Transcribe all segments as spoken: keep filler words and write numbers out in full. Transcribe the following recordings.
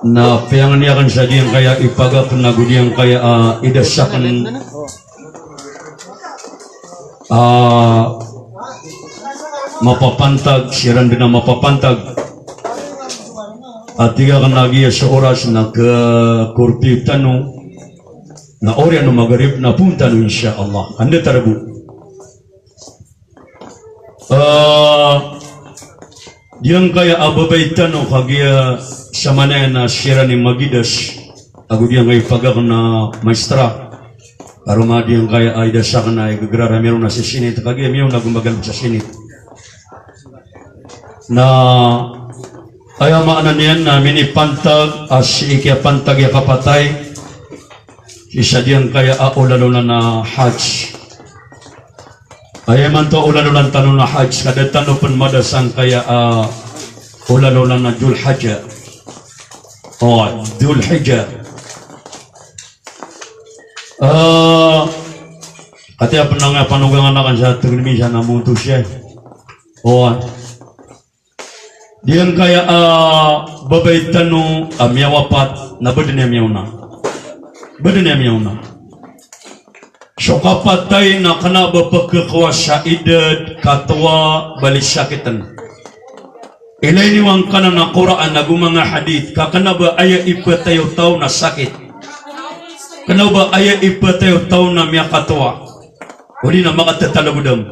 Na piyangni akn sa giyangkaya ipagakn ago giyangkaya, ah, idas akn, ah, mapapantag, siran dn a mapapantag. A tig akn a giya so oras na khakorpiyo tano, na oriyan o Maghrib na poon tano, insha Allah. Anda tarbo. Ah, giyangkaya a babay tano kagiya samanaya na siran i magidas, ago giyangkaya ipagakn a maestra. Karoma giyangkaya a idas akn a igegerar ami ron a si Sinit, kagiya miyaona ago magalbk sa Sinit. Na aya maana niyan na minipantag a sii kiyapantag iyan a kapatay sii sa giyangkaya a olalolan a Hajj. Aya imanto a olalolan tano na Hajj, kada tano pn mada sangkaya a olalolan a Dhul Hijjah. O, Dhul Hijjah. Ah, katiya pn angkaya panogangan akn sa tgn minsan a montos iyan. O, giyangkaya a babay tano a miyawapat na ba dn iyan miyaona. Ba dn iyan miyaona. So kapatay na kna ba pkhakowa sa idad, katowa, bali sakitn. Ilay niyo angkanan a Qur'an ago manga hadith ka kna ba aya ipatay o taw na sakit. Kna ba aya ipatay o taw na miyakatowa, odi na makatatalagodam.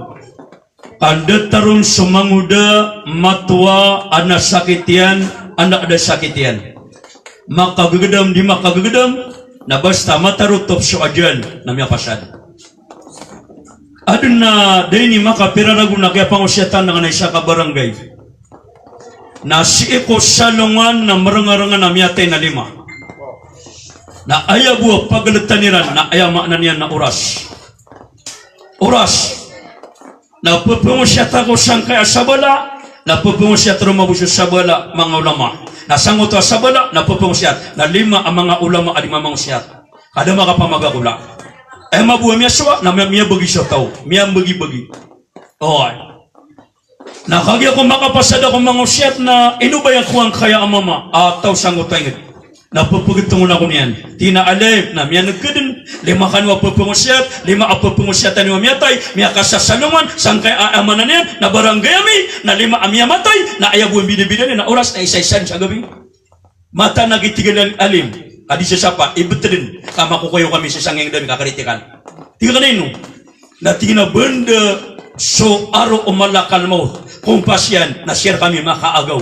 Ka datar on so mangoda, matowa, adn a sakit iyan, adn a da sakit iyan. Makagegedam, di makagegedam, na basta matarotop so ajal na miyapasad. Adn a da ini makapiraragon a kiyapangosiyatan angkanan a isa ka barangay. Na sii ko salongan na marengarengan a miyatay na lima. Na aya bo a pageltan iran na aya maana niyan na oras. Oras. Na pepengosiyat ako sangkaya a sabala, na pepengosiyat roo mambo so sabala, manga ulama. Na sangkoto a sabala, na pepengosiyat, na lima a manga ulama a di mamangosiyat. Ka da makapamagakola. Aya mambo a miyasowa, na miya-, miyabegi so taw, miyambegibegi. Oy. Na kagiya ko makapasad ako mangosiyat na ino ba iyan ko angkaya a mama a taw sangkoto a inged. Na pepegetong ako niyan. Tig iyan a alif, na miyaneg ka den. Lima kano a pepengosiyat, lima a pepengosiyatan iyo a miyatay, miyakasasalongan sangkaya a, aya maana niyan na barangay ami, na lima a miyamatay, na aya bo a mbidabida niyan na oras na isa-isa sa gabi. Mataan a giya tig a alim a di sasapa, ibet den ka makokoyaw kami sa sangkaya a inged ami ka kritikal. Tig iyan a ino? Na tig iyan a banda so aro o malakal maut, kompas iyan, na siya rkami makaagaw.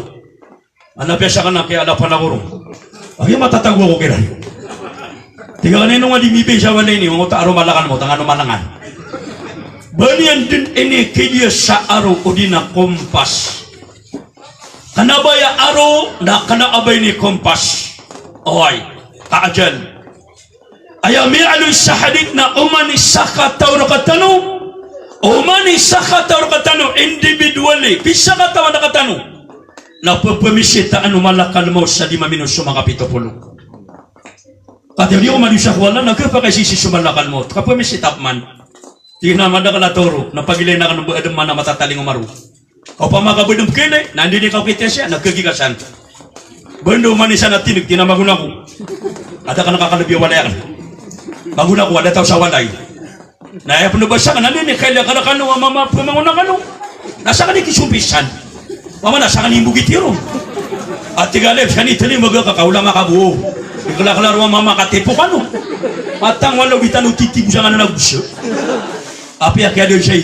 Ana piyasa ka na kiya ala pala goro. Agi matatago ako kiran. Tig iyan a ino nga di mibay sa walay ini, mangoto aro malakal maut, tangano malangan. Ba niyan den ini kidiya sa aro odi na kompas. Kena ba aya aro, na kena a ba ini kompas. Oway, ka ajal. Aya miyaaloy sa hadith na oman i sakataw rkatano, oman i sakataw rkatano, individually, pisakatawan rkatano, na pepemisitaan o malakal maut sa di mamino so makapito polo. Kati di ko madiyosa ko Allah, na kepakaisisi so malakal maut, kapemisitaa pman. Tig iyan a madakel a toro, na pagilay na kano ba aden man a matatalingoma ron. Opama ka ba den pkhailay, na andi ni kaw kitiya siya, na kegi ka san. Bendo mani san a tineg, tig iyan a magono ako. Ada ka na kakalebi a walay aken. Magono ako, ada taw sa walay. Na aya peno ba saken, na andi ni kailay ka rekano a mama, pemangono kano. Na saken i kisompisan. Mama na saken i mbogiti ron. A tig a lef, siyan i teli maga ka kaola makabowo. Ikelakela ron a mama ka tipo kano. Matang wala o di tano titibo sa nganan a gosa. Apiya kiya den sa i.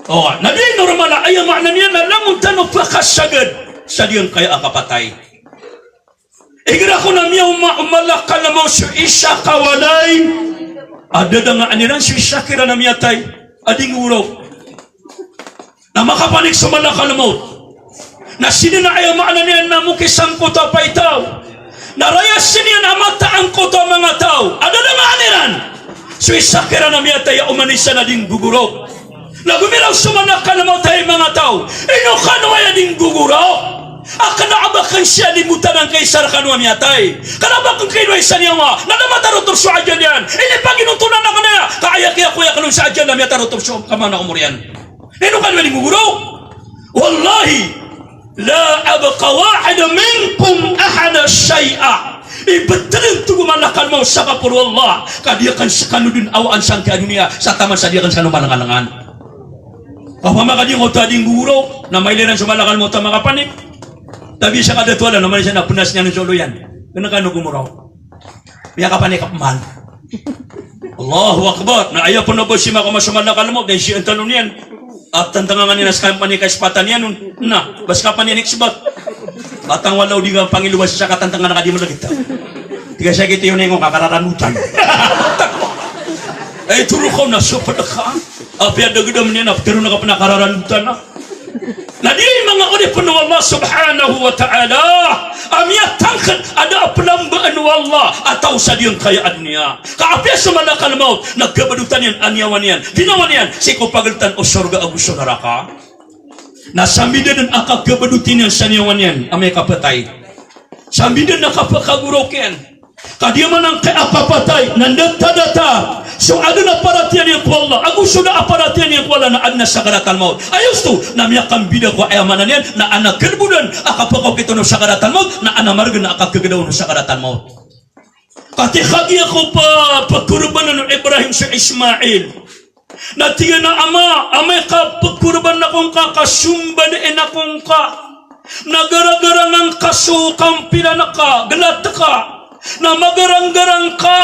O, na di normal a aya maana niyan na langon tano pakasagad sa giyangkaya a kapatay. Igira ko na miyaoma o malakal maut so isa ka walay a dadangaan iran so isa kiran a miyatay a di nggoraok. Na makapanik so malakal maut. Na sii den a aya maana niyan na mokisangkoto a paitaw. Na raya sii niyan a mata angkoto a manga taw a dadangaan iran so isa kiran a miyatay a oman i isa na di nggogoraok. Na gomiraw so malakal maut a hay manga taw, ino kano aya di nggogoraok? A kena a ba ken siya limotan angkai isa rekano a miyatay. Kena a ba ken kaino a isa niyan a, na da matarotop so ajal iyan. Inipaginontolan aken aya, ka aya kiyakoya kano sa ajal na miyatarotop so kaman a omor iyan. Ino kano aya di nggogoraok? Wallahi, la abqa Ibetelen to ko malakal maut sa kaporo o Allah, ka di aken sekano den awaan sangkai a doniya, sa taman sa di aken sekano malengalengan. Opama ka di ngkoto a di nggogoro, na mailay ran so malakal maut a makapanik. Tabi sa kadatoala, na mailay sa na penas niyan so olo iyan. Kena kano gomoro. Miyakapanik ka peman. Allahu Akbar. Na aya pen o ba si makaoma so malakal maut, na isiyan tano niyan. A tantangan iyan a seka panik a isepatan iyan on. Na, ba seka panik a isbat. Batang walaw di ka pangiloba sa seka tantangan a ka di melekit. Tig a sakit iyo na ingo ka kararanutan. Ay, toro ka on na so pedeka. Apiya dagedam niyan a petero na ka pen a kararanutan a. Na di manga oripen o Allah subhanahu wa ta'ala a miyatangked a da a pelambaan o Allah a taw sa di ngkaya a doniya. Ka apiya so malakal maut na kebedotan iyan a niyawa niyan, ginawa niyan, sii ko pageltan o sorga ago so naraka. Na sambi den a kakebedoti niyan sa niyawa niyan amay ka petay. Sambi den a kapekagorok iyan. Ka di a manangkay a kapatay, na ndatadata so aden a paratiyaya niyan ko Allah ago so da a paratiyaya niyan ko Allah na aden a sakaratal maut. Aya osto na miyakambida ko aya maana niyan na ana kelebodan a kapekaokit on o sakaratal maut, na ana maregen a kakegedaw on o sakaratal maut. Katii kagiya ko pa, pekorbanan o Ibrahim so Ismail. Na tig iyan a ama, amay ka pekorban ako ngka, ka sombalin ako ngka. Na garagara ngka so kampilan ka, gelat ka. Na magaranggarang ka.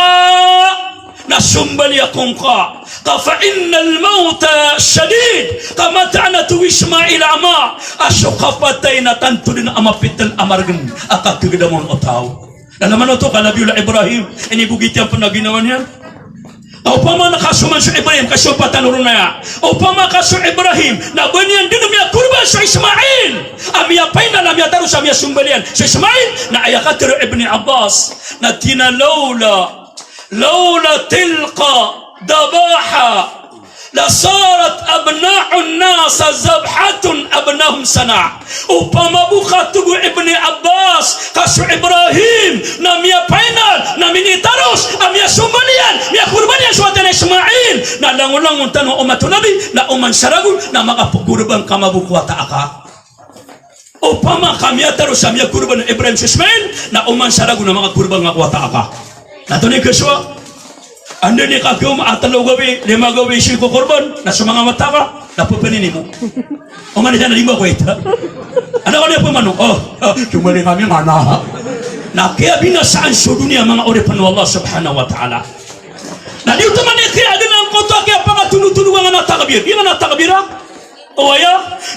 Na sombali ako ngka. Ka fa innal mawta shadid. Ka mataan a tig o Ismail a ama, a so kapatay na tanto den a mapitel a maregen a kakegedaw on o taw. Na lamano oto ka Nabiyullah Ibrahim, inibogit iyan pen a ginawa niyan. Opama na ka so man so Ibrahim, ka so patan oron aya. Opama ka so Ibrahim, na ba niyan den miyakorban so Ismail a miyapainal, a miyataros a miyasombali iyan so Ismail, na aya katero Ibni Abbas, na tig iyan a lawla, lawla tilka dhabaha, lasarat abna'un nasi zabhatun abnahum sana'. Opama bo, ka tig o Ibni Abbas, ka so Ibrahim na miyapainal, na minitaros a miyasombali iyan, miyakorban iyan so wata niyan a Ismail, na langolangon tano a omat o Nabi, na oman sa ragon na makapekorban ka mambo ko wata aka. Opama ka miyataros a miyakorban o Ibrahim so Ismail, na oman sa ragon na makakorban ka ko wata aka. Na antonaa i kesowa? Anda niyan kagiya oma a telo gawii, lima gawii so ikokorban, na so manga wata ka na pepenini mo. Oman iyan a lima ko ita. Anda ka niyan pemano? Oh, oh, cuma lima mi mana. Na kiyabinasaan so doniya, manga oripen o Allah subhanahu wa ta'ala. Na di oto man i kiyaadn angkoto a kiyapakatolotolo ka ngana takbir. Di ngana takbir a Oway,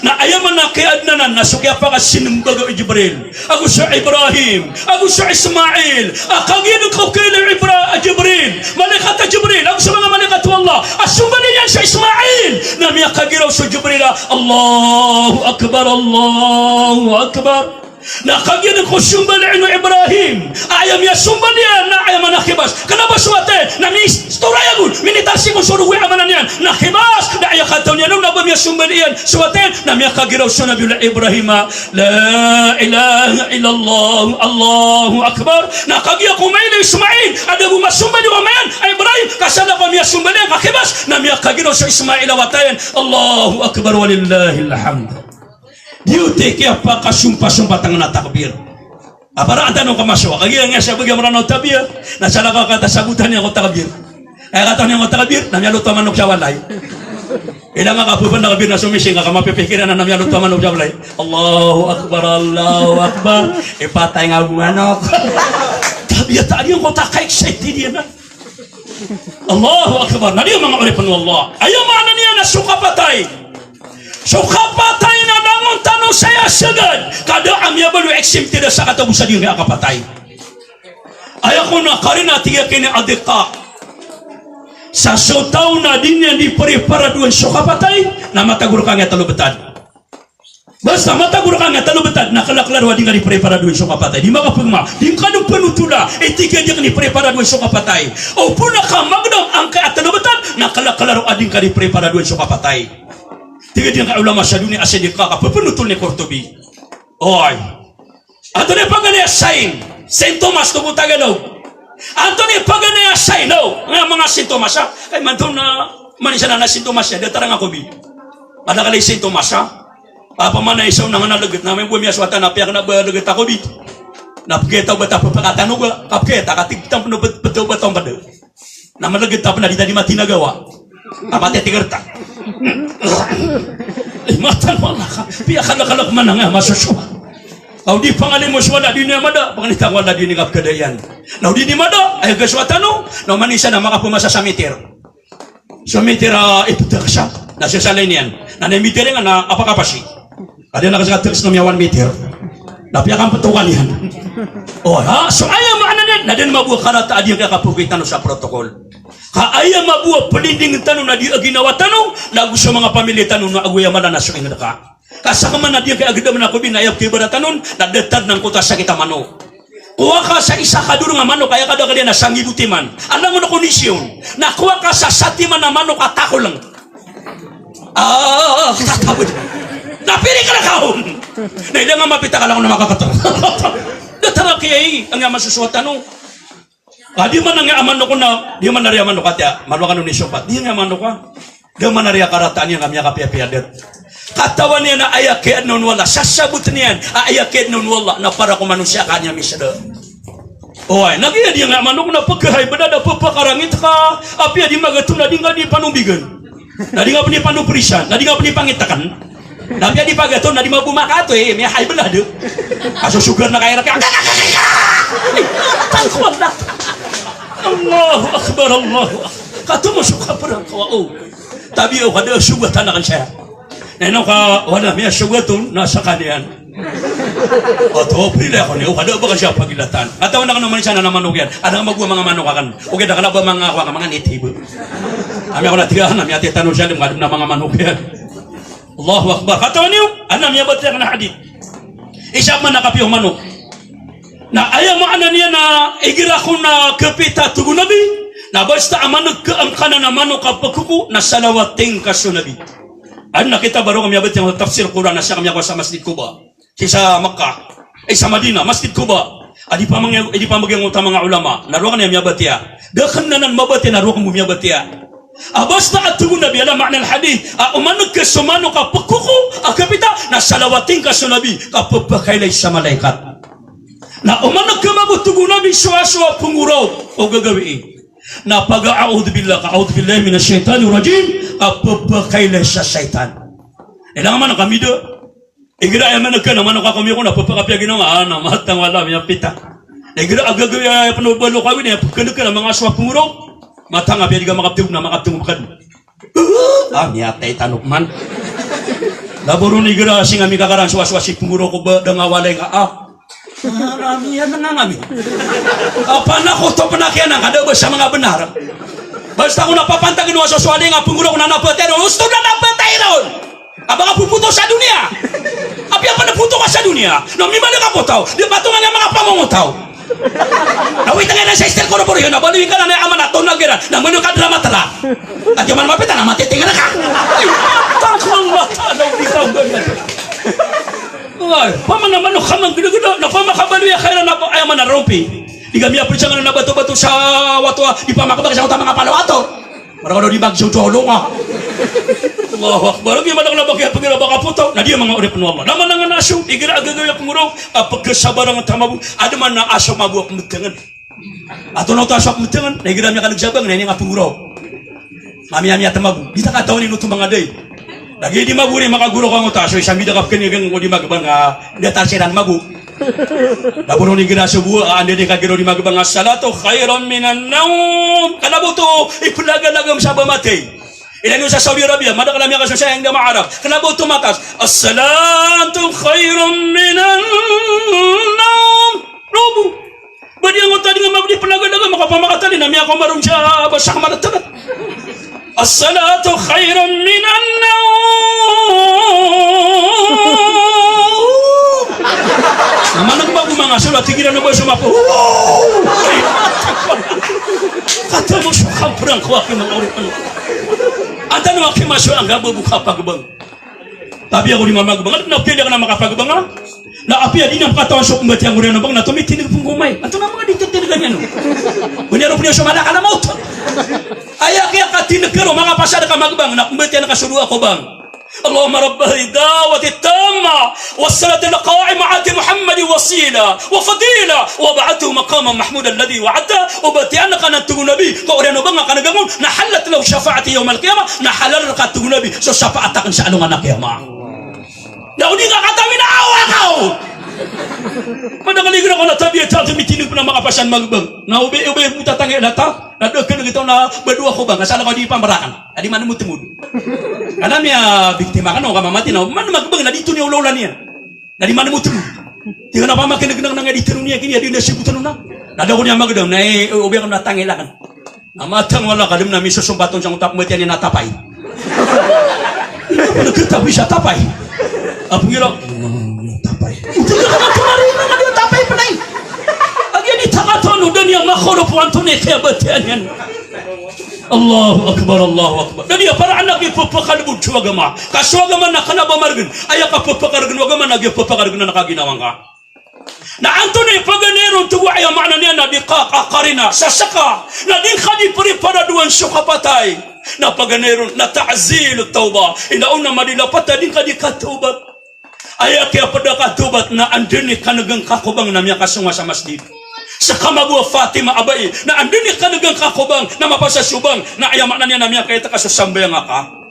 na aya man a kiyaadn anan na so kiyapakasinmbaga o Jibril, ago so Ibrahim, ago so Ismail, a kagiya dn ko khailay o Ibra-, Jibril, malaikat a Jibril, ago so manga malaikat o Allah a sombali iyan so Ismail, na miyakagiraw so Jibril a, "Allahu Akbar, Allahu Akbar." Na kagiya dn ko sombali o Ibrahim, aya miyasombali iyan na aya man a kibas. Kna ba so wata iyan na mi-, story ago, minitar sii ko so rogo i aya maana niyan na kibas, na aya katawan iyan on na ba miyasombali iyan so wata iyan, na miyakagiraw so Nabiyullah Ibrahim a, "La ilaha illallah, Allahu Akbar." Na kagiya ko mailay o Ismail a da bo masombali o ama iyan a Ibrahim, ka sadn a ba miyasombali iyan ka kibas, na miyakagiraw so Ismail a wata iyan, "Allahu Akbar, walillahil hamd." Di oto i kiyapakasompasompatan ngana takbir. Aparaan tano ka masowa, kagiya ngasa bagi a Mranaw tabiya, na salakaw ka ta sabotan iyan ko takbir. Aya katawan iyan ko takbir, na miyaloto a manok sa walay. Ilay nga ka pphn takbir na somising ka, ka mapipikir anan na miyaloto a manok sa walay. "Allahu Akbar, Allahu Akbar." Ipatay nga bo manok. Tabiya ta, di ngkoto a ka-excited iyan a. Allahu Akbar. Na di, manga oripn o Allah, aya maana niyan na so kapatay. So kapatay na langon tano saya sagad. Ka da a miyabaloy a exempted a sakataw bo sa dn a kapatay. Aya kon a karina, tig iyan, kini adiqa. Sa so taw na di niyan di preparadowan so kapatay, na matago rka niyan talo btad. Basta matago rka niyan talo btad, na klakla ron a di ngka di preparadowan so kapatay. Di makapgma, di ngka dn pnotola, i tig iyan di ngka di preparadowan so kapatay. Opama ka magdam angkai a talo btad, na klakla ron a di ngka di preparadowan so kapatay. Tig iyan di ngka ulama sa doniya a sii di ka, ka ppnotol ni Qurtubi. Oy. Antonaa i paganay a sign? Sintomas, tig o Tagalog. Antonaa i paganay a sign? Aya manga sintomas a, kay manto na, man isa na na sintomas iyan, da tarang a covid. Madakl i sintomas a. Opama na isa on na ngana lgt, na mambo miyasowa ta na piyak na ba lgt a covid. Na pegay taw ba ta pepakatanoga, ka pegay ta katig tampeno pet-, petaw ba taw peda. Na malagid tampena di tadi mati nagawa. Ka mati tigerta. Eh, matan wala ka. Piya kalak-kalak manang a masosowa. Ka o di pangalimo so wala di niyan mada, pangalita ko wala di niyan kapekada iyan. Na o di niyan mada, aya gasowa tano, na oman i isa na makapemasa sa mitir. So mitir a ipedekesa, na sesalay niyan. Na na mitir iyan na apakapasi. Ka di na kasakadekes na miyawan mitir. Na piyakampetokan iyan. O, ha? So aya maana niyan, na den mabo a karata a di ngka kapogi tano sa protocol. Ka aya mabo a pelinding tano na di a ginawa tano, na ago so manga pamilya tano na ago aya mala na so inged ka. Ka sakeman a di ngka agedam na kobi na aya pekibara tano, na datar na ngkoto a sakit a manok. Kowa ka sa isa ka dorong a manok, aya kadakl iyan na sanggibo timan. Alangon a kondisyon. Na kowa ka sa satiman a manok a takoleng. Ah, tatabed. Na piri ka na kaon. Na ida nga mapita ka langon a makakato. Datar a kiyai, anga masosowa tano. A di man anga a manok na, di man ari a manok a tiya, malokan o ni sompat. Di anga a manok a. Da man ari a karata niyan ka miyakapiyapiya det. Katawan iyan a aya kiyaadna on o Allah, sasaboten iyan a aya kiyaadna on o Allah na para ko manosiya ka niyan miseda. Oway, na giya di nga manok na pegkahay beda da pepakarangit ka, apiya di magato na di nga di panombigen. Na di nga pen di panoprisan, na di nga pen di pangiteken. Na apiya di pagato na di mabo makato, eh, miyahay beda de. Aso sugar na kaya reka. Allahu Akbar, Allahu Akbar. Kato mo so kaperang ko, oh. Tabiya o kada sugat anak saya. Na ino ka wala miyasogat on na sakaniyan. Oto, pila ako niyo, kada ba ka siya pagilatan. Katawan aken a manok iyan, aden a mabo a manga manok aken. Okay, da kena ba manga ako aken, manga native. Ami ako na tiga, na miyatitano siya, aden a manga manok iyan. Allahu Akbar. Katawan iyo, aden a miyabatiya aken a hadith. Isa man a kapiya o manok. Na aya maana niyan na igira ko na kepita, tig o Nabi, na basta a manok ka angkanan a manok a pekoko na salawati ngka so Nabi. Aden a kitab a roo ka miyabatiya o tafsir Quran a sii ka miyakowa sa Masjid Quba. Sii sa Makkah, eh, sa Madinah, Masjid Quba. A di pamang-, a di pamanggiyangoto a manga ulama. Na roo aken a miyabatiya. Da aken anan mabatiya, na roo aken bo miyabatiya. A basta a tig o Nabi, ala ma'na al-hadith, a o manok ka so manok a pekoko a kepita, na salawati ngka so Nabi, ka pepakailay sa malaikat. Na o manok ka mabo, tig o Nabi, so aso a pengoraok o gagawii. Na paga a'udhu billah, ka a'udhu billahi minash shaitanir rajim, ka pepakailay sa shaitan. Ilang manok a mida. Igira aya manok ka na manok a komiyo ko na pepakapiya ginawa, ah, na matang wala miyapita. Igira a gagawii a peno balo kawin, aya pekeleken a manga aso a pengoraok. Matang apiya di ka makaptengog na makaptengog ka. Ah, miyatay tano man. Laboron igira sii nga mikakarang so aso a si pengoraok ko ba, da nga walay nga, ah. Ah, miya nga nga mi. Apa na ko to penakiyan ang kada ba sa manga benar. Basta ko na papantagen o aso so walay nga pengoraok na napatay ron. Usto na napatay ron. Aba ka popoto sa doniya. Apiya pen a poto ka sa doniya. Na mimali ka ko taw. Di patongan iyan manga pamongotaw. Na witang iyan sa istel ko ro boro iyan. Na baloy ka na na aman a tonag iran. Na mano ka drama tala. Ati man mapita na matitingan ka. Ay, tangkang mata na di taw ganyan. Ay, pamana mano ka man gida-gida. Na pamakabaloy ka iran na pa-, ay, aman a rompi. Di kami aprisangan na bato-bato sa wato, ah, di pamakabag sa utamang apalawato. Marang ka daw di magsosolong, ah. Allahu Akbar. Lagi malang na bakiya pagiraw ba ka potaw. Na di a manga oripn o Allah. Na manangan a aso, igira a gagawii a pengoraok, a pagkasabarang a tamabo. Aden man a aso mabo a pmbengan. Ato na oto aso a pmbengan, na igira miyakaleg sa bang, na ini nga pengoraok. Mamiya-miya tamabo. Di ta katawan ino oto manga day. Lagi di mabo ni makagoraok angoto a aso, isa mida ka pkenigang ko di magbang, ah, datar siran mabo. Laboron igira so bo a anda di kagiraw di magbang, as-salatu khairun minan nawm. Kena bo oto ipelagalagam sa ba matay. Ilay niyo sa Saudi Arabia, madakl a miyakasosaya anda maarap. Kena bo oto matas, as-salatu khairun minan nawm. Robo. Ba di angoto a di nga mabdi pelagalagam, makapamakatali na miyakaoma ron sa ba sa kamalatangan. As-salatu khairun minan nawm. Na maneg ba ko manga sura, tigiran o ba so mapo. Kata mo so kamprang ko aki manga oripn. Ata no aki maso angga ba bo kapagbang. Tapi ako di mamagbang, na pwede ka na makapagbang, ah. Na apiya di na makatawan so pmbatiya ngoriyan o bang na tomitindg pn ko may. Antonaa manga di tindgan iyan, no? Bani aro pn iyan so malakal a mawt. Aya kiya katindg ka ro, manga pasad ka magbang, na pmbatiya ka so dowa ko bang. Allahumma rabba hadhihi da'watit tammah was salatil qa'imah ati Muhammadan wasilah wa fadilah wab'athhu maqaman mahmudan alladhi wa'adtah. O ba tiyan ka nan tig o Nabi, ka oriyan o ba nga kanagangon, na hallat lahu shafa'ati yawmal qiyamah, na halal rka tig o Nabi so shafaat akn sa alongan a qiyamah. Na o di nga katawi na awa ka o. Madakl igira ko na tabiya tanto mitindg pn a makapasan magbang. Na o ba, o ba mo tatangila ta? Na da kn gitaw na ba dowa ko bang, asal ka di pamarakan. Adi man mo tmod. Ana miyabiktima kano ka mamati na man magbang na di toni olaola niyan. Na di man mo tmod. Tig ka na pamakineg na nga di tano niyan kini, adi na sibot tano na. Na da ko niyan magdam na, eh, o ba ko na tangila kan. Na matang wala ka dm na misosombat on sa ngotap matiyan iyan a tapay. Ino pn katawi sa tapay? Apo ngira, tapay. Ito na ka na tumari na ka di tapay pn ay. Agi di takatono da niyan makorop o antonaa i kiyabatiya niyan. Allahu Akbar, Allahu Akbar. Da niyan para anak i pphakadbod so agama. Ka so agama na kna ba margn. Aya kapphakaregn o agama na giya pphakaregn a kaginawa ngka. Na antonaa i paganay ron tig o, aya maana niyan na di ka kakarina sa ska, na di ngka di preparadowan so kapatay. Na paganay ron na ta'jilut tawbah. Inda on na madi lapat a di ngka di katawbat. Aya kiyapd a katawbat na anda i kanegn ka ko bang na miyakasong ka sa masjid. Ska mambo a Fatima a bai, na anda i kanegn ka ko bang na mapasad so bang, na aya maana niyan na miyakaita ka so sambayang aka.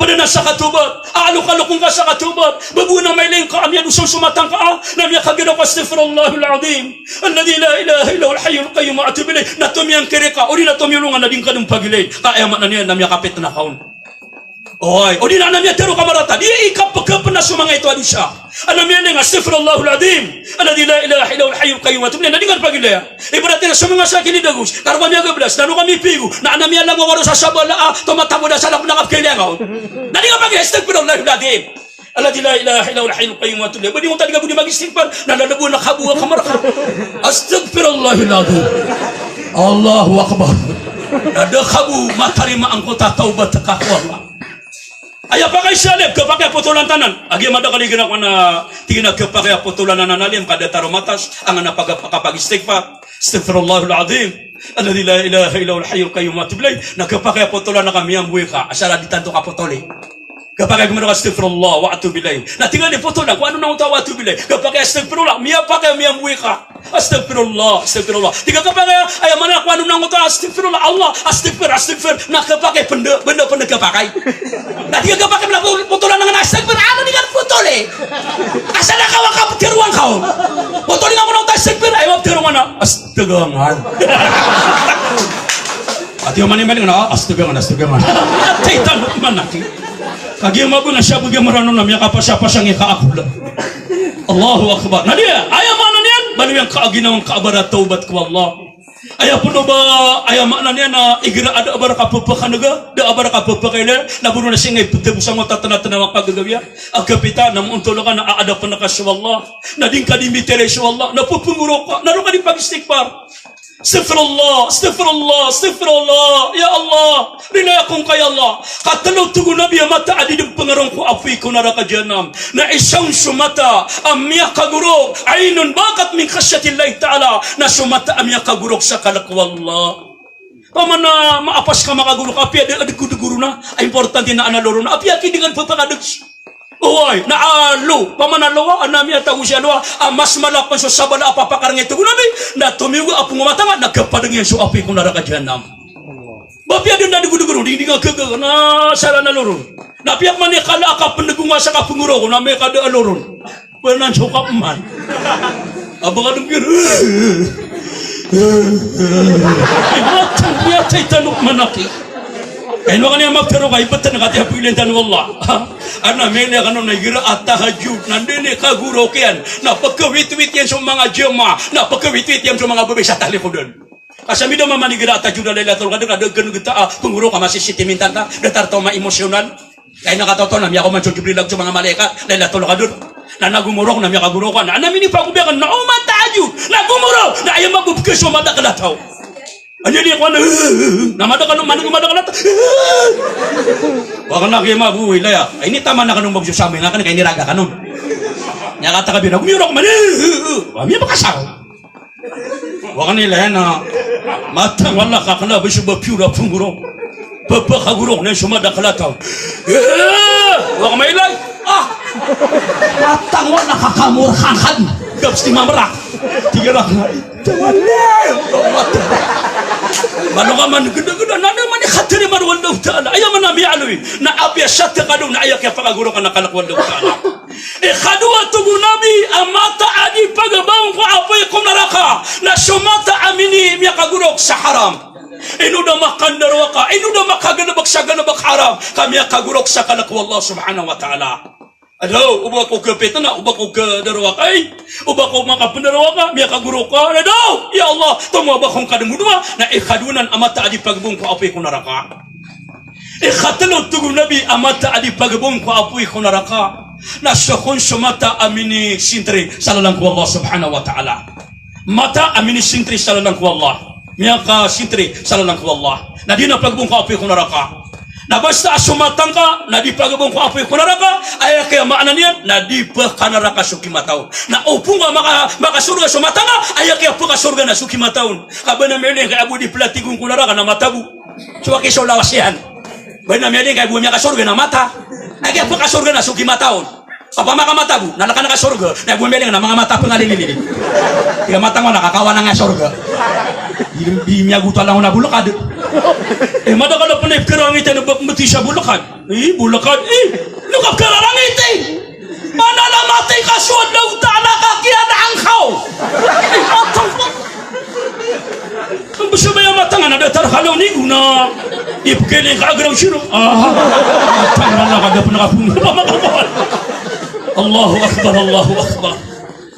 Pd na sa katawbat, a alokalok ngka sa katawbat, ba bo na mailay ngka a miyadosa so mata ngka a, na miyakagiraw ka astaghfirullahal azim alladhi la ilaha illa huwal hayyul qayyum wa atubu ilayh, na tomiyangkiri ka, odi na tomiyolongan na di ngka dn pagilayn, ka aya maana niyan na miyakapitna ka on. Oy, odi na, na miyatharo ka marata, di ikapkapna so manga ito a dosa. Ana miyailay nga astaghfirullahal azim alladhi la ilaha illa huwal hayyul qayyum wa atubu ilayh, na di ngka pagilaya. Ibarat iyan so manga sakit i dagos, ka roo ka miyagablas, na roo ka mipigo, na ana miyalangowa roo sa sabala a tomatabo da sa lap na kapkhailaya ka on. Na di ngka pagilaya, astaghfirullahal azim alladhi la ilaha illa huwal hayyul qayyum wa atubu ilayh. Ba di ngka di ka bo di mag-istighfar, na lalabaw na kabowa ka marka. Astaghfirullahal azim. Allahu Akbar. Na da ka bo matarima angkoto a tawbat ka ko Allah. Aya pakay sa alif, khapakay a potolan tanan. Agi madakl igira ko na tig iyan a khapakay a potolan anan a alif, ka datar o matas, angkanan a pag-, kapag-istighfar. Astaghfirullahal azim alladhi la ilaha illa huwal hayyul qayyum wa atubu ilayh. Na khapakay a potolan a ka miyamboy ka, asal a di tanto kapotoli. Khapakay a gomana ka astaghfirullah wa atubu ilayh. Na tig iyan a di potolan, ko ano na oto wa atubu ilayh. Khapakay a astaghfirullah, miyapakay a miyamboy ka. Astaghfirullah, astaghfirullah. Di ka khapakay a, aya maana ko ano na ngoto a astaghfirullah, Allah, astaghfir, astaghfir. Na khapakay pn da, banda pn da khapakay. Na di ka khapakay pn a potolan angkanan a astaghfir, ano di ka potoli. Asal a ka wa kaptharoa ngka on. Potoli ngka ko na oto a astaghfir, aya maptharoa ngka na, astaghfir. Ati o mani mani na, astaghfir, astaghfir. Ati tano manaki. Kagiya mabona siya bo giya Mranaw na miyakapasapasang i kaakola. Allahu Akbar. Na di, aya maana niyan, baloy angka a ginawa ngka a ba da tawbat ko Allah. Aya pn o ba, aya maana niyan na igira a da a ba rka pphakanaga, da a ba rka pphakailaya, na bono na sii ngka i pthabosa ngka o tatnatnawa ka gagawii a kapita, na moontol ka na aada pn ka so Allah. Na di ngka di mitharo so Allah, na pphngorok ka, na roo ka di pag-istighfar. Astaghfirullah, astaghfirullah, astaghfirullah. Ya Allah, rilai ako ngka ya Allah. Ka tlo, tig o Nabi, a mata a di dn pngarong ko apoy ko naraka Jahannam. Na isa on so mata a miyakagorok, ainun bakat min khashiyatillahi ta'ala. Na so mata a miyakagorok sa kalk o Allah. Pamana maapas ka makagorok, apiya da a dgdg ron a importante na ana loron, apiya ki di ngka pphakadgs. Oway, na a lo, pamana lowa, ana miyatago siya lowa a mas mala pn so sabala a papakarngay, tig o Nabi, na tomiyoga a pngomatanga na kapadng iyan so apoy ko naraka Jahannam. Ba apiya dn a dgdg ron, di, di ngka kagaga, na sala na loron. Na apiya pman i kala a kapndg o nga sa kapngorok, na miyakada a loron. Pnan so kapman. A ba ka dn kir. Imatang, miyatay tano manaki. Ino kaniyan maptharo ka, ibtn ka tiya pagilay tano o Allah. Ana miyalaya kano na igira a tahajjud, na anda i kagorok iyan, na pkhawitwit iyan so manga jamaah, na pkhawitwit iyan so manga babay sa talikodan. Ka sa mida mambo igira a tahajjud a Lailatul Qadr, ka da kn gita a pngorok a masisitimintal ta, datar taw ma-emosyonal. Kay na kataw taw na miyakaoma so Jibril ago so manga malaikat, Lailatul Qadr. Na, na gomorok, na miyakagorok ka. Na, na minipagobi akn, na oman tahajjud, na gomorok, na aya mabobkes o madakl a taw. Anda i di ko na, na madakl, madakl, madakl a taw. Wa kna ki maboway laya. Ay, initaman akn o maboway so samay ngka kn, kay iniraga kano. Miyakatakbir na, gomorok man. Wa miyapakasaw. Wa kna ilay na, matang wala ka kna, ba so ba pure a pngorok. Pepekagorok na so madakl a taw. Eh, wa ka mailay. Ah! Matang wa na kakamor kangkad. Gabs ti mamrak. Tig iran a, ay, tawalay. Malo ka man gdagda, na da man i katarima o Allahu Ta'ala. Aya man a miyaaloy na apiya siyat ka daw na aya kiyapakagorokan a kalk o Allahu Ta'ala. Ikadowa, tig o Nabi, a mata a di pagabang ko apoy ko naraka na so mata a mini-, miyakagorok sa haram. Ino da makandarowaka, ino da makagalbk sa galbk haram, ka miyakagorok sa kalk o Allah subhanahu wa ta'ala. Adaw, o ba ko kapitna, o ba ko kadarowaka, ay, o ba ko makapandarowaka, miyakagorok ka, adaw, ya Allah, tomo ba kon kadmodowa, na ikadowa nan a mata a di pagabang ko apoy ko naraka. Ikatlo, tig o Nabi, a mata a di pagabang ko apoy ko naraka na so kon so mata a minisintri sa lalan ko Allah subhanahu wa ta'ala. Mata a minisintri sa lalan ko Allah. Miyakasintri sa lalan ko Allah. Na di na pagabang ko apoy ko naraka. Na basta a so mata ngka na di pagabang ko apoy ko naraka, aya kiyamaana niyan na di pkanaraka so kimata on. Na opama ka maka-, makasorga so mata ngka, aya kiyapkasorga na so kimata on. Ka ba na miyailay ngka a bo di platigon ko naraka na mata bo. So aki so lawas iyan. Ba na miyailay ngka a bo miyakasorga na mata. Aya kiyapkasorga na so kimata on. Opama ka mata bo, na laka ngka sorga, na bo miyailay ngka na manga mata pngalililili. Tig a mata ngka na kakawan ngka sorga. Di, di miyagoto a langon a bolkad. Eh, madakl a pn a ipkararangit iyan o ba pmbthowi sa bolkad. Eh, bolkad, eh, ino ka pkararangit, eh? Mana na matay ka so Allahu Ta'ala ka kiyanaan ka on. Eh, matang. Bsa ba aya mata ngka na datar ka law nigo na ipkailing ka agraw siro. Ah, mata ngka na ka da pn a kapong. Allahu Akbar, Allahu Akbar.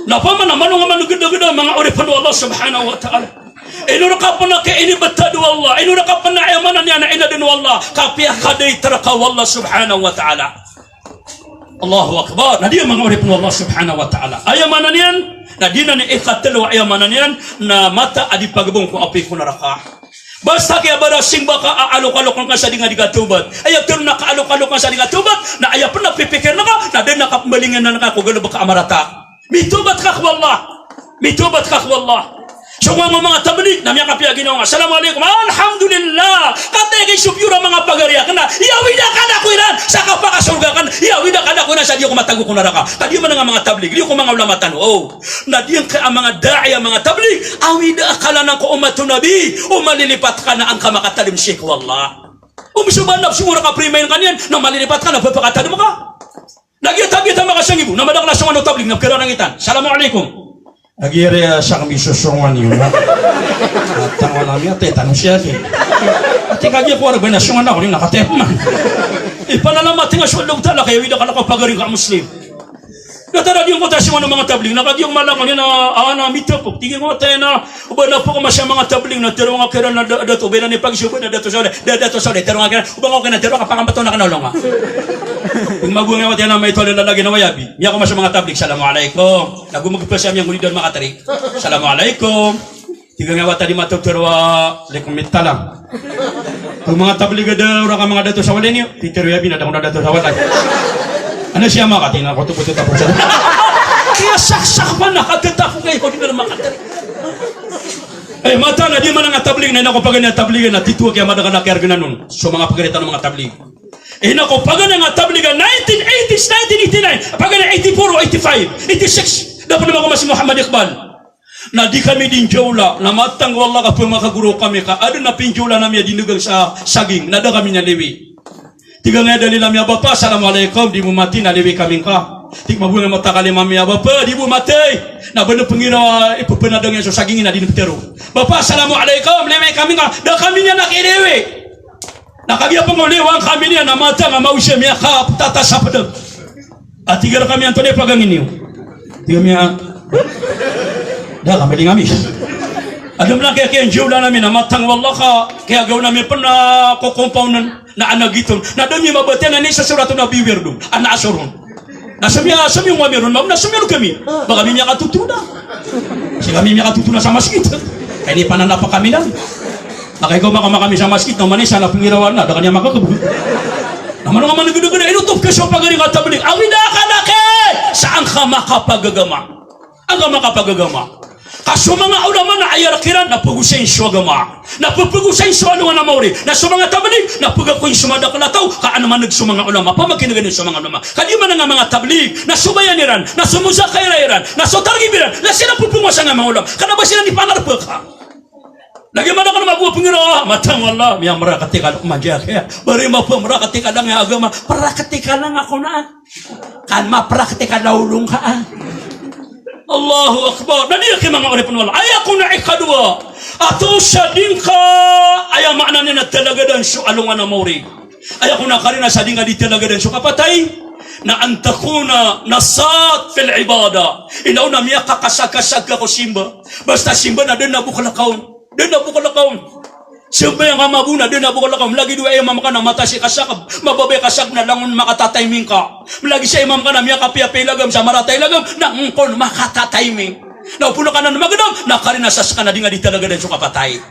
Na opama na malo ngka man gdagda, manga oripn o Allah subhanahu wa ta'ala. Ino rka pn a kiyainibtad o Allah, ino rka pn a aya maana niyan na inadn o Allah, ka piyakadait rka o Allah subhanahu wa ta'ala. Allahu Akbar. Na di, manga oripn o Allah subhanahu wa ta'ala, aya maana niyan na di nan ikatlo, aya maana niyan na mata a di pagabang ko apoy ko naraka. Basta kiyabarasing ba ka a alokalok ngka sa di ngka di katawbat. Aya tharoon a ka alokalok ngka sa di katawbat, na aya pn a pipikirn ka na da na kapmbalingan ngka ko galbk a marata. Mitawbat ka ko Allah. Mitawbat ka ko Allah. So ngka o manga tablig na miyakapiya ginawa ngka, "Assalamu alaikum." "Alhamdulillah." Kataya kay so piyor a manga pagari akn na iyawida ka na ko iran sa kapakasorga akn, iyawida ka na ko iran sa di ako matago ko naraka. Ka di man a manga tablig, di ko manga ulama tano. Oh. Na di ngka a manga da'i a manga tablig, awida ka lanan ko ummat o Nabi o malilipat ka na an ka makatadm sii ko Allah. Om so ba nafs o rka primain ka niyan na malilipat ka na pphakatadm ka. Na giya, giya ta makasangibo na madakl a songan o tablig na pkararangitan. Assalamu alaikum. Lagid iyan a sakn misosongan iyo na. Matang wala miyatay tano siya ki. Ati kagiya ko arba na songan ako ni nakatep man. Ipanalamat nga so Allahu Ta'ala ka iyawida ka na ko pagari ngka a Muslim. Datar a di ngka ta songan o manga tablig na kagiya ko malangon iyan a, a, na mitapok. Tig iyan ko, "Tena, o ba na pkamasa manga tablig na tharoa ngka kiran a da-, dato, o ba iran i pagisa o ba na dato sa wala, da-, dato sa wala, tharoa ngka kiran, o ba ngka kiran tharoa ka pakambato na kna o longa." Tig iyan, "Magowa nga wata iyan a maito a lalagid na wayabi." Miyakomasa manga tablig, "Assalamu alaikum." Nago magpasa miyanggolid a makatari. "Assalamu alaikum." Tig iyan a wata di matotoro a likom mitala. Ko manga tablig a da, ora ka manga dato sa walay niyo. Titero iyan a bina da ko na dato sa walay. Ana siya maka, tig iyan a koto, koto tapok sa. Kiyasaksak man a katatapok ay ko di na makatari. Eh, mata na di man a manga tablig na ina ko paganay a tablig na tito a kiyamadakl a kiyargnan on. So manga pagari tano manga tablig. Ina ko paganay a tablig a nineteen eighties, nineteen eighty-nine, paganay eighty-four, eighty-five, eighty-six. Da pn a mako mas Muhammad Iqbal. Na di kami di njawla, na matang o Allah ka pmakagoro kami ka adn a pinjawlaan ami a di ndagang sa saging, na da kami niyan liwi. Tig iyan a dalil ami a bapa, "Assalamu alaikum, di bo mati na liwi kami ngka." Tig iyan a magowa nga matakalima ami a bapa, "Di bo mati." Na ba na pnggiraw a ippanadang iyan so saging na di na ptero. "Bapa, assalamu alaikum, liwi kami ngka." Da kami niyan na kiliwi. Na kagiya pn ko liwan kami niyan na matang a maosi a miyakaptatas a pd. A tig iyan rkami, "Antonaa i pagangin iyo?" Tig ami a, "Da ka mbaling ami." Adn a kiya, kiyanjawlaan ami na matang o Allah ka kiyagaw nami pn a kokompawnan na anagiton. Na da mi mabatiya na ini sa sorat o Nabi wirdo. Ana asoron. Na samiya, samiya ngka miron, mam na samiya kami. Ba kami miyakatoto na. Sii kami miyakatoto na sa masgit. Kay ini pananap kami na. Na kay ko maka, maka kami sa masgit, na manisa na pnggirawan na, da ka niyan makakbo. Na mano nga man gdagda, ino to pkasopagari nga tablig. Awida ka na ki, sa an ka makapagagama. An ka makapagagama. Ka so manga ulama na aya rk iran na pgosayn so agama, na ppgosayn so alongan a maori, na so manga tablig na pgakoyn so madakl a taw, ka an man'g so manga ulama, pamakin'gn so manga ulama. Ka di man a manga tablig na so bayan iran, na so muzakira iran, na so targhib iran, na siran pphangosang a manga ulama. Kna ba siran di pangarpk. Lagid man akn a mabo a pnggiraw, matag Allah, miyamraktika, manjak iyan. Bari mapmraktika lang a agama, praktika lang ako na. Kan mapraktika lang olo ngka a. Allahu Akbar. Na di aki manga oripn o Allah. Aya kon a ikadowa a toos a di ngka, aya maana niyan na talagadan so alongan a maori. Aya kon a karina sa di ngka di talagadan so kapatay, na an takuna nashat fil ibadah. Ino na miyakakasagkasag ka ko simba. Basta simba na dn a bo klkawn. Dn a bo klkawn. Sambayang ka mabo na dn a bo klkawn. Lagid o aya imam ka na mataas i kasakb, mababa i kasakb na langon makatatiming ka. Lagid sa imam ka na miyakapiyapiya i lagam, sa marata i lagam, na ngkon makatatiming. Na o pn ka nan magdam, na karina sa ska na di ngka di talagadan so kapatay.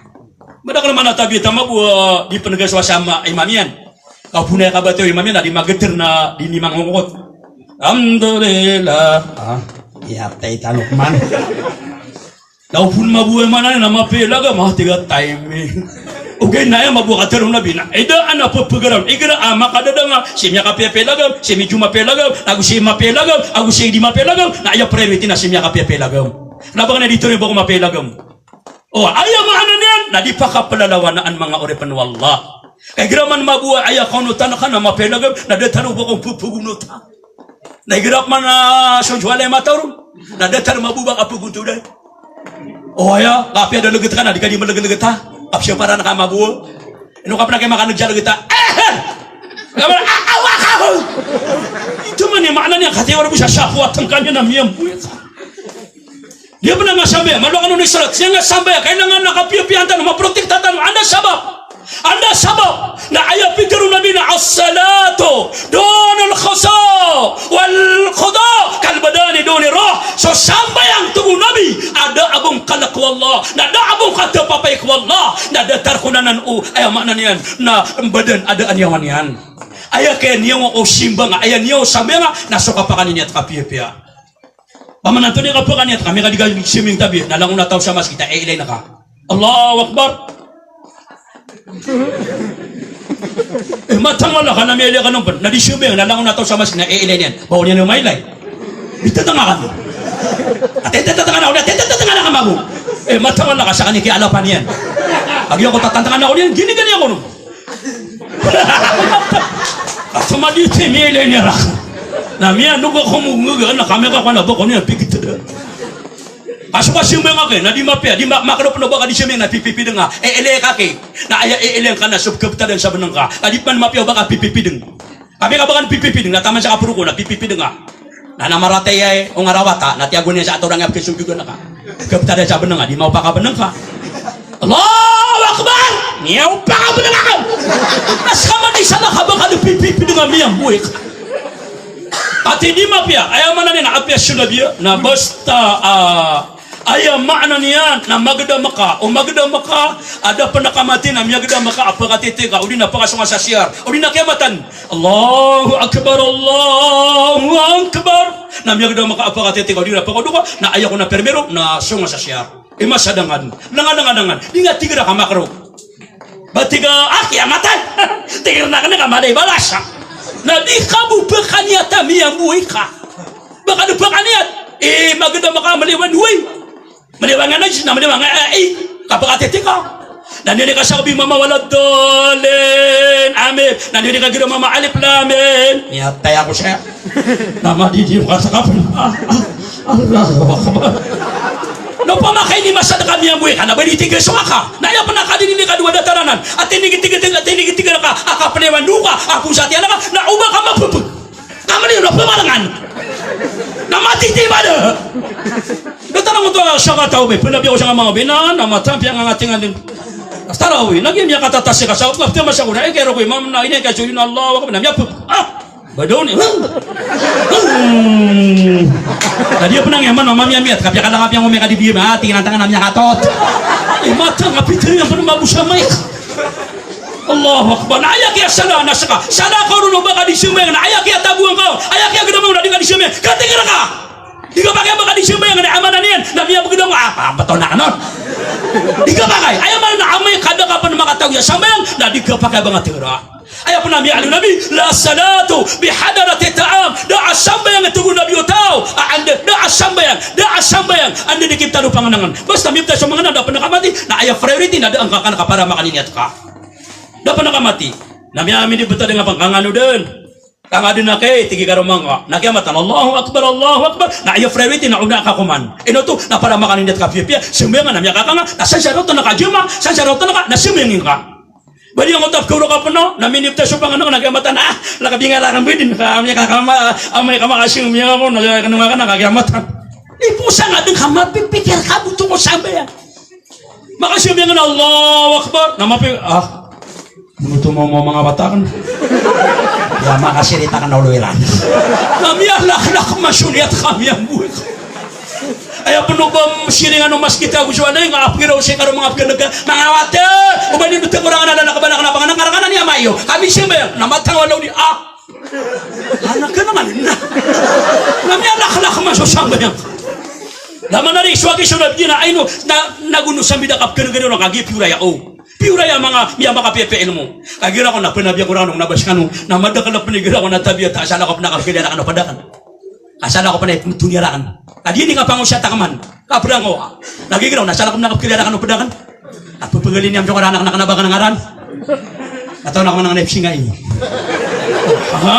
Madakl man a tabiya a mabo a di pnga so asama imam iyan. Ka o pn a aya kabatiya o imam iyan na di magtr na di niyo mangokot. Alhamdulillah. Ah, iyatay tano man. Na o pn mabo a imam iyan na mapiya i lagam, ah, tig a timing. Ogaid na aya mabo a katharo o Nabi na ida a pphagaraw, igira a makadadanga, sii miyakapiyapiya i lagam, sii miyomapiya i lagam, ago sii mapiya i lagam, ago sii di mapiya i lagam, na aya priority na sii miyakapiyapiya i lagam. Na ba kna di tharoon ba ko mapiya i lagam. O, aya maana niyan na di pakaplalawanaan, manga oripn o Allah. Ka igira man mabo a aya kaonotan ka na mapiya i lagam, na datar o ba ko pphagonota. Na igira man a so jowalay mataw ron, na datar mabo ba ka phagontoday. O aya, kapiya da lgt ka na di ka di mlglgt a. Kapiya paran ka mabo. Ino ka pn a kay makan'g sa lgt a. Eh! Ka pn a, awa ka ho! Ito man i maana niyan, katharo bo sa siyako a tngka niyan na miyambo. Di pn a manga sambayang, malo kano ni salat. Sii nga sambayang, kailangan na kapiyapiya tano, maprotekta tano. Anda sabap? Anda sabap? Na aya pitharo o Nabi na as-salatu dunal qada wal qada kal badani dunir ruh. So sambayang, tig o Nabi, a da a bo ngkalk ko Allah, na da a bo ngkatapapay ko Allah, na datar ko anan o, aya maana niyan, na badan a da a niyawa niyan. Aya kiyaniyawa o simba nga, aya niyawa o sambayang nga, na so kapakaniniyat kapiyapiya. Pamananto niyan ka pkaniniyat ka, miyaka di ka di sambayang tabiya, na langon a taw sa masgit a iilay na ka. Allahu Akbar. Eh, matag Allah ka na miyailay ka on pn, na di sambayang, na langon a taw sa masgit na iilay niyan. Ba o niyan mailay? Di tatanga ka. Ati tatanga na, ati tatanga na ka mabo. Eh, matag Allah ka, sa kani kiyalapan iyan. Agi ako tatantanga na ko niyan, gini gani ako no. Ato madi ti miyailay niyan raka. Na miyanog ako mo ngga na kami ka kwana ba ko niyan pigit da. Kaso ka sambayang ka, na di mapiya, di ma-, makarop na ba ka di sambayang na pipipidng ka. Iilay ka ki. Na aya iilay ka na so kaptadan sa bnng ka. Na di pman mapiya ba ka pipipidng. Kami ka ba ka pipipidng, na taman sa kaproko na pipipidng ka. Na, na maratay aya, o ngarawata, na tiyago niyan sa atorang a pkasonggogan ka. Kaptadan sa bnng ka, di maopak a bnng ka. Allahu Akbar! Miyaopak a bnng ka. Na ska man di sa na ka ba ka di pipipidng a miyambo ka. Ati di mapiya, aya maana niyan na apiya so Nabi, na basta, ah, aya maana niyan na magdam ka, o magdam ka, a da pn a kamati na miyagdam ka a pkatiti ka, odi na pkasonga sa siyar, odi na kiyamatan. Allahu Akbar, Allahu Akbar. Na miyagdam ka a pkatiti ka, odi na pkaodo ka, na aya ko na permiro, na songa sa siyar. Ima sa dangan, dangan, dangan, dangan. Di nga tig raka makro. Ba tig a, ah, kiyamat a. Tig iran a kna ka mala i balas. Na di ka bo pkaniyat a miyambo ka. Ba ka di pkaniyat. Eh, magdam ka maliwan, wi. Maliwan nga najis na maliwan nga, eh, eh. Kapakatiti ka. Na di ka sa kabi mama wala dhalin. Amin. Na di ka gira mama alif lam mim. Miyatay ako saya. Na madi di ka sa kapn. Ah, ah. Allahu Akbar. Na opama ka ini masa da ka miyambo ka, na ba di tig so aka. Na aya pn a kadini ka dowa datar anan. Ati tig, tig, tig, ati tig, tig ka, a kaplewan doka, a pon sa tiyan ka, na oba ka mapepeg. Ka mali na pemalangan. Na matiti ba da. Datar anan oto a saka taw bi, pnabi ako sa manga bi na, na matampi ang angating anin. Tarawi, lagi miyakatatas ka sa, kaptiya masa ko na, eh, kero ko imam na, ini ka so yun, Allahu Akbar, na miyapep. Ah! Ba daw niyan. Hmm. Tadi apa nang yaman, mama miyamiyat. Kapiya ka lang kapiya ngomeka di biyam. Ah, tingin ang tangan na miyakatot. Eh, matang, kapitay, ang pano mabusa, Mike. Allahu Akbar. Na aya kiyasala, na ska. Sala ka ron o ba ka di sambayang, na aya kiyataboan ka. Aya kiyagdam ka, na di ka di sambayang. Katingin ka. Di ka pakiya ba ka di sambayang, na aya maana niyan. Na miyapagdam ka. Ah, batoon aken on. Di kapakay. Aya maana na amay ka da ka pen makatago sa sambayang, na di kapakay a ba nga tig iran. Aya pen a miyaaloy o Nabi, "La salatu bi hadrati ta'am." Da a sambayang, tig o Nabi, o taw a anda, da a sambayang, da a sambayang anda di kiptano pangenangan. Basta mipta so mangenan, da pen ka mati, na aya priority na da angka ka na kaparamakan i niyat ka. Da pen ka mati. Na miyamin i btad nga pangkangano den. Ka nga den a kay, tig i karoma ngka. Na kiyamatan, Allahu Akbar, Allahu Akbar. Na aya priority na ona ka koman. Ino oto, na paramakan i niyat ka piyapiya, sambayang na miyakakanga, na sansaraotan ka jamaah, sansaraotan ka, na sambayang ka. Ba di nga oto a pkaoro ka pen o, na minipta so pangenangan, na kiyamatan, ah, na kabingal aken bo den, ka miyakakama, amay ka makasambayang ako, na kiyamatan. Iposan nga den ka mapipikir ka bo oto ko sambayang. Makasambayang na Allahu Akbar. Na mapi-, ah. Mano oto mo, mo manga wata aken. Ya, makasirita aken a olo iran. Na miyalaklak man so niyat ka miyamboy. Aya pen o ba siringan o masgit ago so anay nga apira o si karo manga pkhaneg ka. Manga wata. O ba niyo tekorangan a lalak ba na kena pangenangan, karakanan iyan mayo. Kami sambayang. Na matang wala o di, ah. Anak ka na nga na. Na miyalaklak man so sambayang. Na manari so agi so Nabi na ino, na, na gono sambi da ka pkhaneg ka, na kagiya piyoraya o. Piyoraya manga, miyamakapiyapiya ilmo. Kagiya rakn na pnabi ako rakn, na bas kano, na madakel a pn igira ko na tabiya ta asal ako pn a kapkaliya rakn o padakan. Asal ako pn a ipmtoniya rakn. Ka di ini kapangosiyat akn man. Kabrang ko. Lagi gira ko na asal ako pn a kapkaliya rakn o padakan. Apo pnggalin iyan so karanak na kna ba kna ngaran. Ataw na kna ngaran ipsingai. Ha?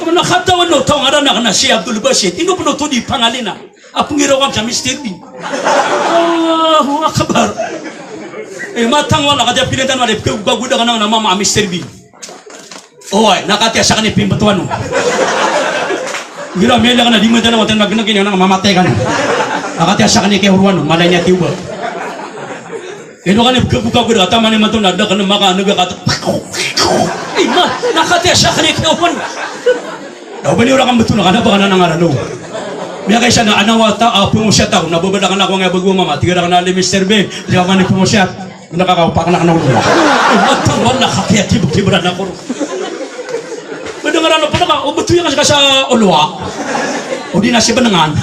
Kna katawan o taw ngaran na kna si Abdul Basit. Ino pn oto di pangalina. Apo ngira ko sa Mister Bean. Allahu Akbar. Eh, matang wala ka di a pilintan wala, pkagogoda ka na mama a Mister Bean. Oway, na katiya sakn i pimbtowan o. Ngira miyala ka na di mada na watan magnag ini na mamatay ka na. Na katiya sakn i kiyahorowan o, malay niya tiyoba. Ino ka ni pkagogoda ka taman i mato na da ka na makanag ka ta-, ima, na katiya sakn i kiyahorowan. Na o ba niyo rakn btona ka na ba ka na nangarano. Miyakaisa na ana wata a pngosiyat ako, na babada ka na ko nga bago mama, tig iran a Mister Bean, di ka man i pngosiyat. Na kakaopak na kna olo. Matang wala ka kiyakibkibran ako ron. Bada ngaran o pn ka, o btoya ka sa olo a. O di na si bnangan.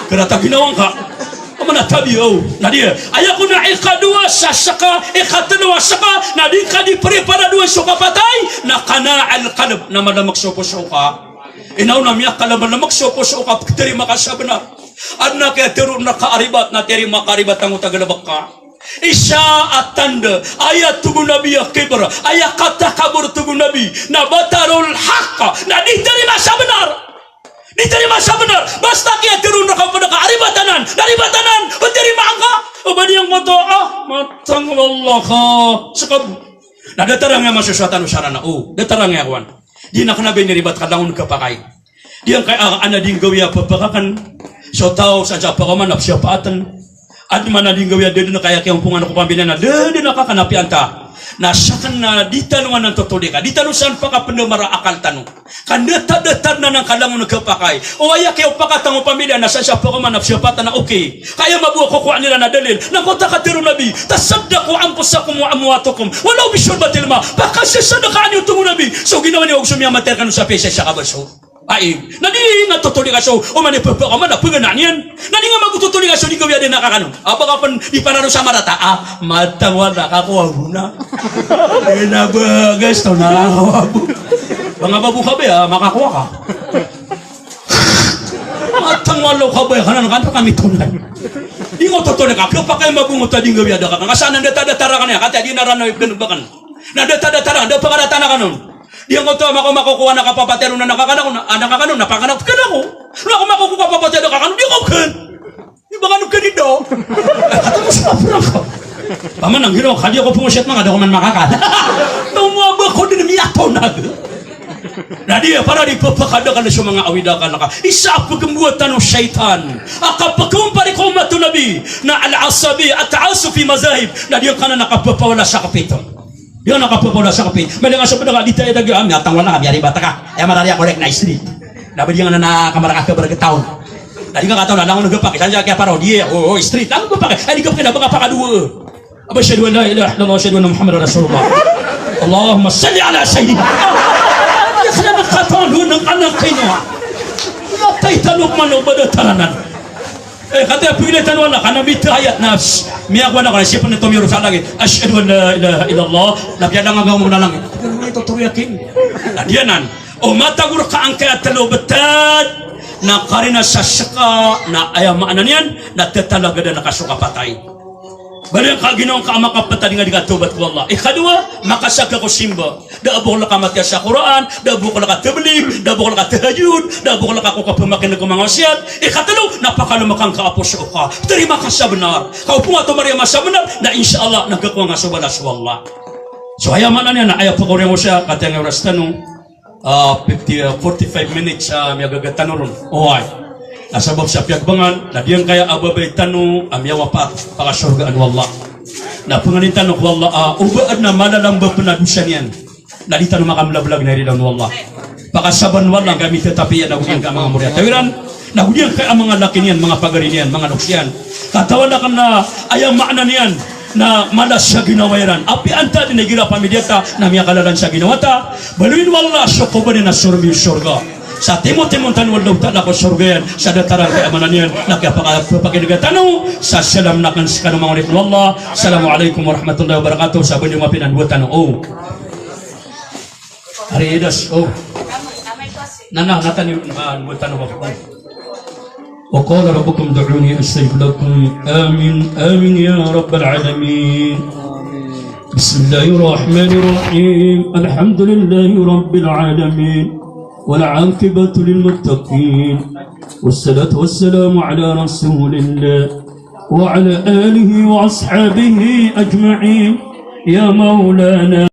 Kna ta ginawa ngka. Amana tabiya o. Na di, aya kon a ikadowa sa ska, ikatlo a ska, na di ka di preparadowan so kapatay, na qana'al qalb, na madamk so poso ka. Ino na miyakala madamk so poso ka, pktarima ka sa bnar. Adn a kiyatharo na kaaribat, na tiyarima ka aribat angkoto a galbk ka. Isa a tanda, aya tig o Nabi a kibr, aya katakabur tig o Nabi, na batarul haqq, na di tarima sa bnar. Di tarima sa bnar, basta kiyatharo na ka pd ka aribatanan, na ribatanan, o tarima angka, o ba di angkoto, ah, matang wala ka, ska bo. Na datar angka masosoatan o sarana, o, datar angka kowan. Di na kna ba iniribat ka langon kapakay. Di angkaya, ah, ana di nggawii a pphakakan. So taw sa sa pakaman a psiyapaatan. Adn man a di nggawii a da dn a kaya kiyompongan ko pamilya na da dn a kakan a piyanta. Na sakn na di tano anan totolika. Di tano san pakapndamar a akal tano. Ka ndata-datar anan ka langon kapakay. O aya kiyopakat angko pamilya na sa sa pakaman a psiyapaatan a okay. Kaya mabok ko kowan iran a dalil. Na angkoto a katharo o Nabi, "Tasaddaqu anfusakum wa amwatakum. Walaw bishurbatil ma." Pakasasadkaan iyo, tig o Nabi, so ginawa niyo ago so miyamatay rkano sa piyaisa sa kabaso. Ay, na di nga totolika so, oman i pphakaman a pganaan iyan. Na di nga mago totolika so di gawii a da dn a kakan on. A ba ka pn di panaro sa marata, ah, matang wala ka kowa bo na. Di na bagas to na kowa bo. Ba nga babo ka ba, ah, makakowa ka. Matang wala ka ba, kanan kan kami tonan. Di nga totolika, kapakay mabongot a di gawii a da kakan. Ka sa na ndata-datar aken iyan, katii a di na rano i pganbakn. Na ndata-datar aken, da pakaratana kanon. Di angkoto a mako-, makokowa na kapapatiya ron a anak aken on, anak aken on, na pakanak pkhan ako. Na ako makokowa kapapatiya da kakan, di ako pkhan. Di ba kano pkhan ido? Kata mo sa prangka. Paman ang ginawa, kadi ako pungosiyat manga, da ko man makakan. Taw mo a ba ko dn miyatoon. Na di, para di pphakadakl so manga awid a akal ka. Isa a pkmboatan o shaytan a kapkaompari ko ummat o Nabi na al-asabi, at-ta'asub fi mazahib. Na di angkanan a kapphawala sa kapito. Di angkanan a kapphawala sa kapito. Mala nga so pd ka di taya dagi, ah, miyatang wala ka, miyaribat ka. Aya marari a korek na istri. Na ba di angkanan a kamaraka ka bargtaon. Na di nga kataon a langon gpak, isa sa kiyaparo, di, oh, oh, istri. Langon gpak, ay di gpak na ba nga pakadowa. Aba, ashhadu an la ilaha illallah, ashhadu anna Muhammadan Rasulullah. Allahumma salli ala sayyidina. Aya kna na katawan o anak ino a matay tano man o ba da taranan. Eh, katii a pingilay tano o Allah, ka na mitahiyat nafs. Miyakowa na ka na sipn i tomiyoro sa langit. Ashhadu an la ilaha illallah. Na piyalangan ka o manga langit. Ito toro yakin. Na giyanan. O matagor ka angkaya tlo btad. Na karina sa ska, na aya maana niyan, na ttatalagadan ka so kapatay. Bali angka ginawa ngka a makapatay nga di ka tawbat ko Allah. Ikadowa, makasagad ka ko simba. Da a bokol ka matiya sa Qur'an, da a bokol ka tabligh, da a bokol ka tahajjud, da a bokol ka ko kapamakineg ko manga wasiyat. Ikatlo, na pakalmkn ka a poso ka. Ptari makasabnar. Ka opama ka tomari a masabnar, na insha Allah, na gakowa nga so balas o Allah. So aya maana niyan na aya pkaoriyan ko sa, katii angkai oras tano, ah, fifty, ah, forty-five minutes, ah, miyagaga tano ron. Oway. Na sabap sa piyagbangan, na giyangkaya a babay tano a miyawapat, pakasorgaan o Allah. Na pnganin tano ko Allah, ah, o ba adn a malalamba pn a dosa niyan. Na di tano makamlablag na iridaon o Allah. Pakasaban o Allah, kami tetapi iyan, na go giyangkaya a manga moriyataw iran, na go giyangkaya a manga laki niyan, manga pagari niyan, manga loks iyan. Katawan akn na aya maana niyan, na mala sa ginawa iran. Apiya antaa dn a igira pamilya ta, na miyakalalan sa ginawa ta. Baloyin o Allah so koban iyan a sorbi o sorga. Sa timotimon tano o Allahu Ta'ala ko sorga iyan, sa datar angkaya maana niyan, na kiyapaka-, pakinega tano, sa salam akn skano manga oripn o Allah. Assalamu alaikum warahmatullahi wabarakatuh. Sa baloy mapiya na dowa tano. O. Ari idas, o. Na, na, na tano, na, na tano ba. وقال ربكم ادعوني أستجب لكم. آمين، آمين يا رب العالمين. بسم الله الرحمن الرحيم. الحمد لله رب العالمين. والعاقبة للمتقين. والصلاة والسلام على رسول الله وعلى آله وأصحابه أجمعين. يا مولانا